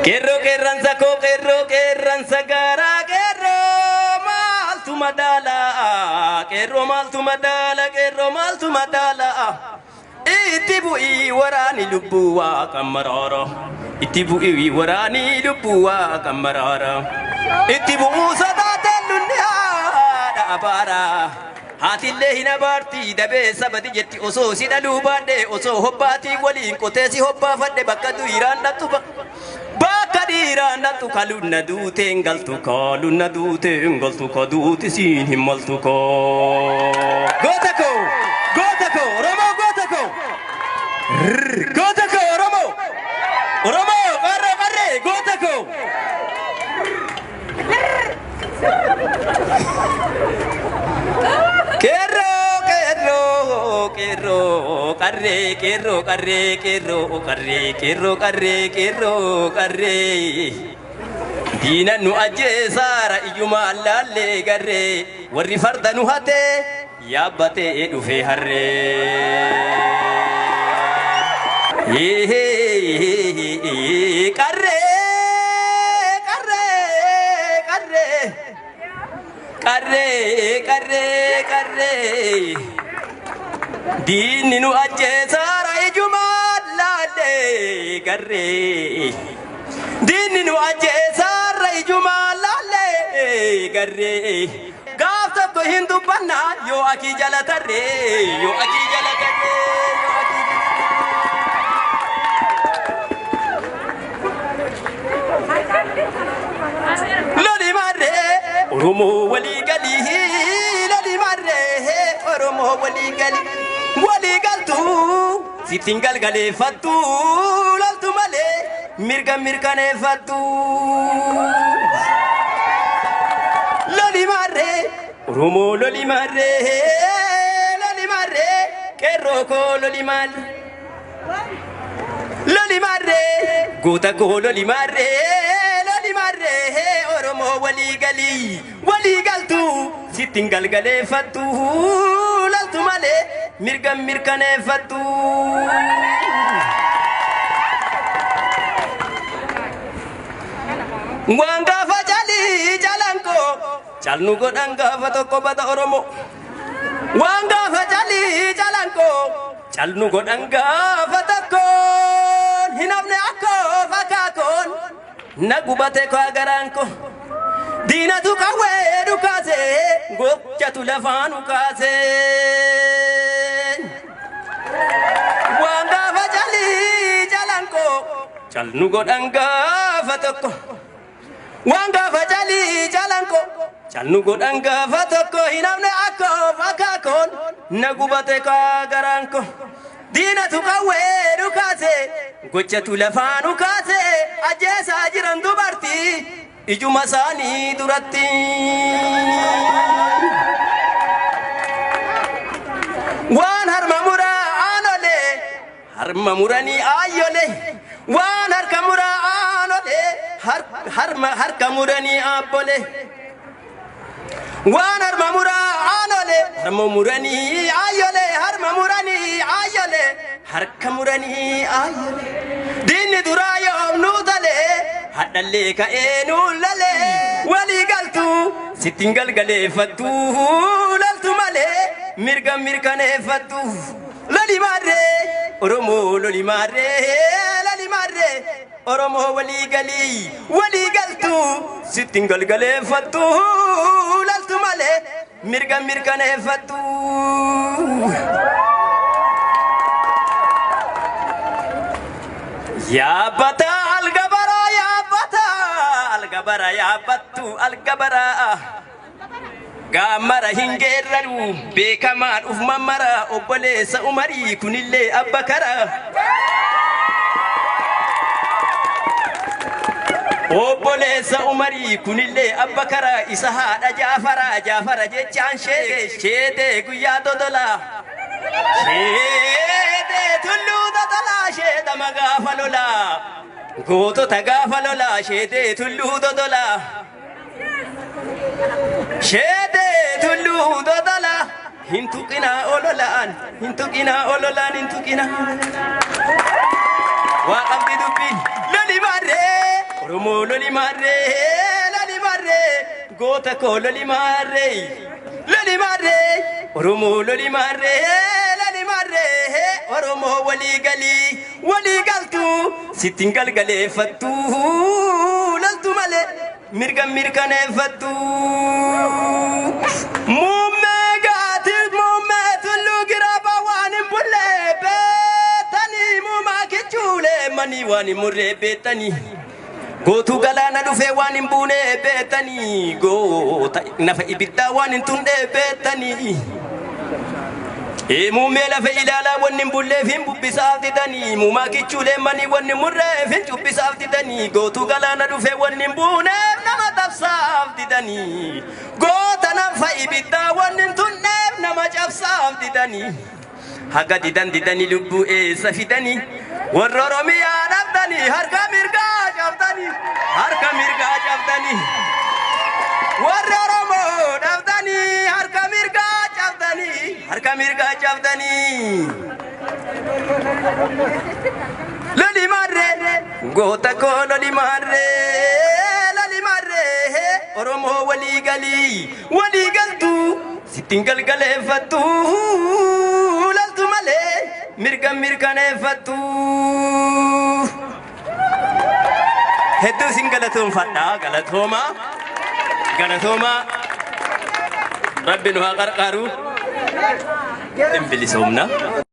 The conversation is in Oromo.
Qeerroo qeerransa koo qeerroo qeerransa gaaraa qeerroo maaltu madaala qeerroo maaltu madaala qeerroo maaltu madaala itti bu'ii waraani lubbuu waaqan maraara itti bu'ii waraani lubbuu waaqan maraara itti bu'uu sodaateen lunni haadha abaara. Haatillee hin abaarti dabee sabati jetti osoo si dhaluu baadhe osoo hobbaatii waliin qotee si hobbaafadhe bakka dhiiraan dhattu bakka dhiiraan dhattu kalunna duuteen galtu kalunna duuteen galtu ka duuti siin hin maltu koo. Goota koo goota koo Oromoo goota koo goota koo Oromoo Oromoo qarree qarree goota koo. Qeerroo qeerroo qeerroo qarree qeerroo qarree qeerroo qarree qeerroo qarree qeerroo qarree diina nu ajjeesaara iyyuma allaallee garree warri farda nu hatee yaabbatee dhufee harree. Qarree qarree qarree. Qarree qarree qarree diinni nu ajjeesaara ijumaan laallee garree diinni nu ajjeesaara ijumaan laallee garree gaaf tokko hin dubbannaa yoo akii jala tarree yoo akii jala tarree yoo akii jala Loli marree Oromoo walii galii loli marree Oromoo walii galii walii galtu sittiin galgaleeffattu loltu malee mirga mirkaneeffattu. Loli marree Oromoo loli marree loli marree qeerroo koo loli marree. Loli marree goota koo loli marree loli marree Oromoo walii galii walii galtu sittiin galgaleeffattu loltu malee mirga mirkaneeffattu. Waan gaafa calii calanqoo calnu godhan gaafa tokko bada Oromoo. Waan gaafa calii calanqoo calnu godhan gaafa tokkoon hin hafne akkoo fakaakoon na gubate koo garaan koo. Diinatu qawwee dhukaase gochatu lafaa nukaase. Waan gaafa calii calanqoo calnu godhan gaafa tokko. Waan gaafa calii calanqoo calnu godhan gaafa tokko hin hafne akkoo fakaakoon na gubate kaa garaan koo. Diinatu qawwee dhukaase gochatu lafaa nukaase ajjeesaa jiran dubartii ijuma isaanii duratti. Waan harma muraa aanolee harma muranii aayyolee waan harka muraa aanolee harma harka muranii aabbolee. Waan harma muraa aanolee harma muranii aayyolee harma muranii aayyolee harka muranii aayyolee. Diinni duraa yoom nuu talee hadhallee ka'ee nuu lalee walii galtu sittiin galgaleeffattu loltu malee mirga mirkaneeffattu. Loli marree Oromoo loli marree loli marree Oromoo walii galii walii galtu sittiin galgaleeffattu loltu malee mirga mirkaneeffattu. Yaabbata algabara yaabbata algabara yaabbattu algabara. Gaamara hin geerraru beekamaan uf mammara obboleessa Umarii kunillee abba kara. Obboleessa Umarii kunillee abba kara isa haadha Jaafara Jaafara jechaan sheete sheete guyyaa dodolaa. Sheete tulluu dodolaa sheedama gaafa lolaa. Gootota gaafa lolaa sheete tulluu dodolaa. Sheete tulluu dodolaa. Hin tuqinaa ololaan hin tuqinaa ololaan hin tuqinaa. Waa qabdi dubbiin loli marree. Oromoo loli maarree loli maarree goota koo loli maarree loli maarree Oromoo loli maarree loli maarree Oromoo walii galii walii galtu sittiin galgaleeffattu loltu malee mirga mirkaneeffattu. Muummee gaati muummee tulluu giraabaa waan hin bulle beektanii muumaa kichuulee manii waan hin murree beektanii. Gootuu galaana dhufee waan hin buune beektanii goota nafa ibiddaa waan hin tunne beektanii. Muummee lafa ilaalaa wanni hin bulleef hin bubbisaaf didanii muumaa kichuulee manii wanni murreef hin cubbisaaf didanii gootuu galaana dhufee wanni hin buuneef nama tabsaaf didanii goota nafa ibiddaa wanni hin tunneef nama cabsaaf didanii haga didan didanii lubbuu eessa fidanii warra Oromiyaa dhabdanii harka mirgaa cabdanii harka mirgaa cabdanii warra Oromoo dhabdanii harka mirgaa cabdanii harka mirgaa cabdanii. Loli maarree goota koo loli maarree loli maarree Oromoo walii galii walii galtu sittiin galgaleeffattu laltu malee mirga mirkaneeffattu. Hedduu isin galatoomfadha galatooma galatooma rabbi nu haa qarqaaru hin bilisoomna.